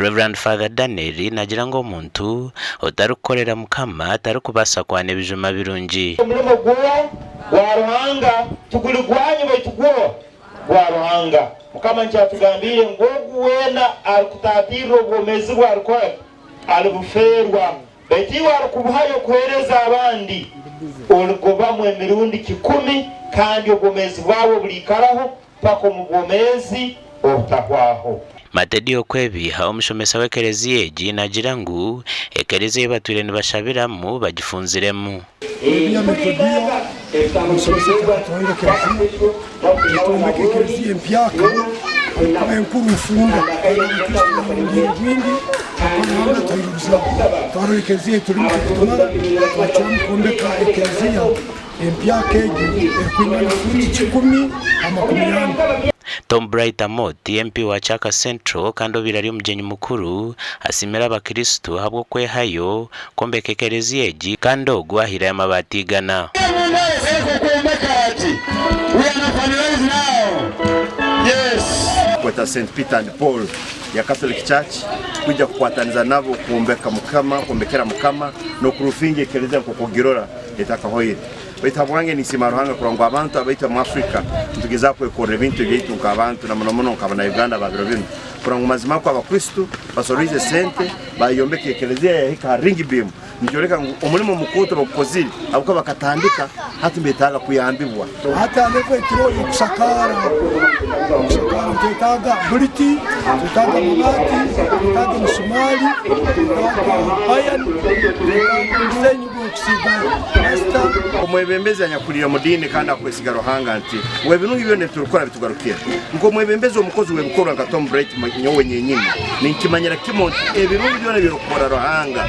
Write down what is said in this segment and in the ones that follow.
Rev. Father Daniel nagira ngu omuntu otarikukorera Mukama tarikubaasa kwana ebijuma birungi. Omurimo gwo gwa Ruhanga, tiguri gwanyu baitu gwo gwa Ruhanga. Mukama nikyo atugambiire ngu ogu weena arikutatirira obwomeezi bwe arikora ki? Alibufeerwa. Baitu iwe arikubuhayo kuheereza abandi, oligobamu emirundi kikumi, kandi obwomeezi bwawe buliikaraho paka omu bwomeezi obutahwaho. Matedi Okwebiiha, omushomesa w'ekereziya egi nagira ngu ekereziya ei batwire nibashabiramu bagifunziremu. Ebiya Metodiyo, omushomesa w'ekitongore ekereziya, nitwombeka ekereziya empyaka enkuru nfunda Abakristo b'omuringo gwingi kwonka Ruhanga atuhaire obuzibu. Twarora ekereziya ei turimu terikutumara, twacwamu kwombeka ekereziya empyaka egi erikwingana fuuti 140. Tom Bright Amooti, MP wa Kyaka Central kandi obaire ari omugyenyi mukuru, asiimire abakristo ahabw'okwehayo kwombeka ekereziya egi kandi ogu ahaireyo amabaati igana. Kweta Saint Peter and Paul ya Catholic Church kwija kukwataniza nabo kwombeka Mukama, kwombekera Mukama n'okurufinga ekereziya nk'oku ogirora etakahoire. Baitu habwange ninsiima Ruhanga kurora ngu abantu abaitu omu Africa nitugezaho kwekorra ebintu ebyaitu nk'abantu na muno muno nk'abana Uganda aba biro binu kurora ngu mazima kwo Abakristo basoroize sente bayombeka ekereziya yahika ha ring beam nikyoleka ngu omulimo mukooto bagukozire habwokuba bakatandika hati nibetaaga kuyambibwa. Hati aha level eturiho y'okusakaara, okusakaara nitwetaaga buliti, nitwetaaga amabaati, nitwetaaga emisumaari, nitwetaaga iron, nitwetaaga omusenyi gw'okusiiga pulasita. Omwebembezi anyakuliire omu diini kandi akwesiga Ruhanga nti, Ebirungi byona ebi turukora bitugarukira. Nk'omwebembezi omukozi w'ebikorwa nka Tom Bright nyowe nyenyini, ninkimanyira kimu nti ebirungi byona eby'orukukora Ruhanga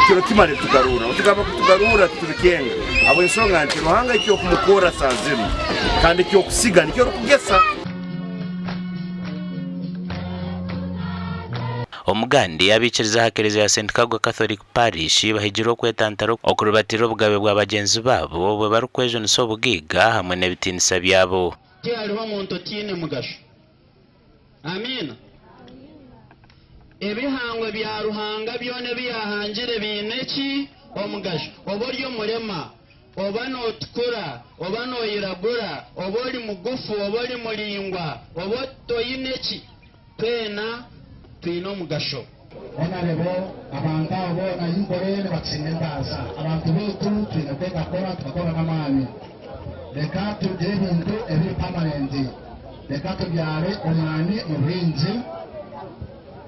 kiro kimu alibitugarurra. Obutugamba kutugarurra titubikenga habw'ensonga nti Ruhanga eky'okumukorra saaha zinu kandi eky'okusiga nikyo orukugesa. Omugandi, abaikiriza aha kereziya ya Saint Kagwa Catholic Parish bahigirwe okwetantara okuribatirira obugabe bwa bagyenzi baabo obwo barikwejunisa obugaiga hamwe n'ebitiinisa byabo. Tihariho muntu otaine mugasho. Amiina. Ebihangwa bya Ruhanga byona ebi yaahangire biine ki? Omugasho. Oba ori omurema, oba nootukura, oba nooiragura, oba ori mugufu, oba ori muraingwa, oba toine ki, twena twine omugasho. Honarebo, abantu abo boona ahi nkore nibatusinga entaasa. Abantu baitu twine kwega kukora tukakora n'amaani. Reka tugire ebintu ebiri pamanenti. Reka tubyare omwani mu bwingi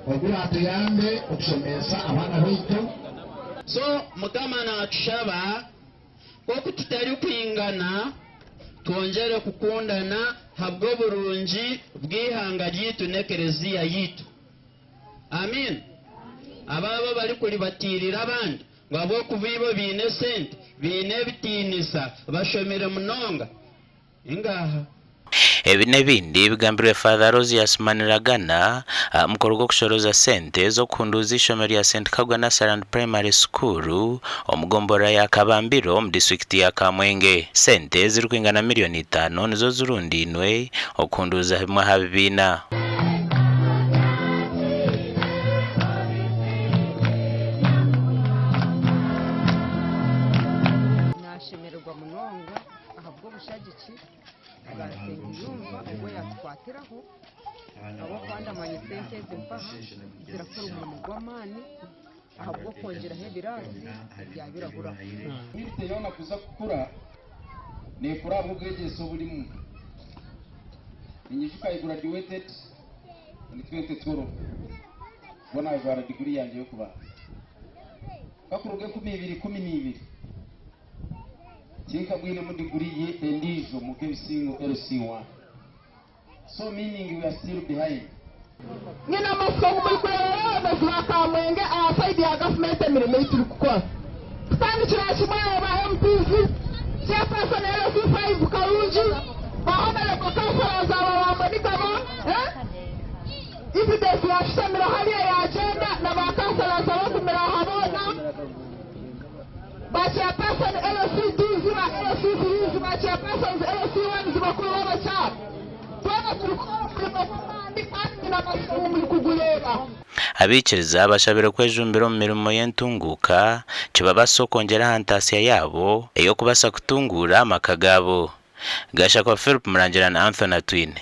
oguratuyambe okushomesa abaana baitu. So Mukama natushaba nk'oku tutarikwingana twongyere kukundana habw'oburungi bw'eihanga ryaitu n'ekereziya yaitu. Amiina. Abo abo abarikuribatiirira abandi ngu ahabw'okuba ibo baine esente, baine ebitiinisa, bashomire munonga. Ngaaha. Ebi n'ebindi bigambirwe Father Aloysius Maniragana aha mukoro gw'okushorooza sente z'okuhunduuza eishomero rya Saint Kagwa Nursery and Primary School omu gomborora ya Kabambiro omu disiturikiti ya Kamwenge. Sente ezirikwingana miriyoni itaano nizo zirundainwe okuhunduuza bimwe aha bibiina. Nashemererwa munonga ahabw'obushagiki bwa Nsengiyumva obu yatukwatiraho ahabw'okuba ndamanya esente ezi mpaha zirakora omurimo gw'amaani ahabw'okwongyeraho ebiraasi ebyabiraburaho. Community yoona kuza kukura nekura ahabw'obwegyese oburimu. Ninyijuka I graduated in 2012 ubwo najwara degree yangye y'okubanza. Kakuruga enkumi ibiri ikumi n'ibiri tinkabwinemu degree ye endiijo muka ebisingo LC1. So meaning we are still behind. Nyine amatsiko ngu muri kureeba abeebembezi ba Kamwenge aha sayidi ya gavumenti emirimo ei turikukora. Kutandikira kimwe aha ba MPs, Chairperson LC5 Karungi, ba Honourable Councillors aba ba Mbonigaba, evidence yaashutamire hariya yaagyenda na ba Councillors abagumire aha boona, ba Chairperson LC2s, ba LC3s, ba Chairpersons LC1s, bakuru b'abakyara. Twena turikukora omurimo gw'amaani kandi nyine amatsiko ngu muri kugureeba. Abaikiriza abashabire kwejumbira omu mirimo y'entunguuka kibabaasise okwongyera aha ntaasya yaabo ey'okubaasa kutunguura amaka gaabo. Gashakwa Philip Murangira na Anthony Atwine.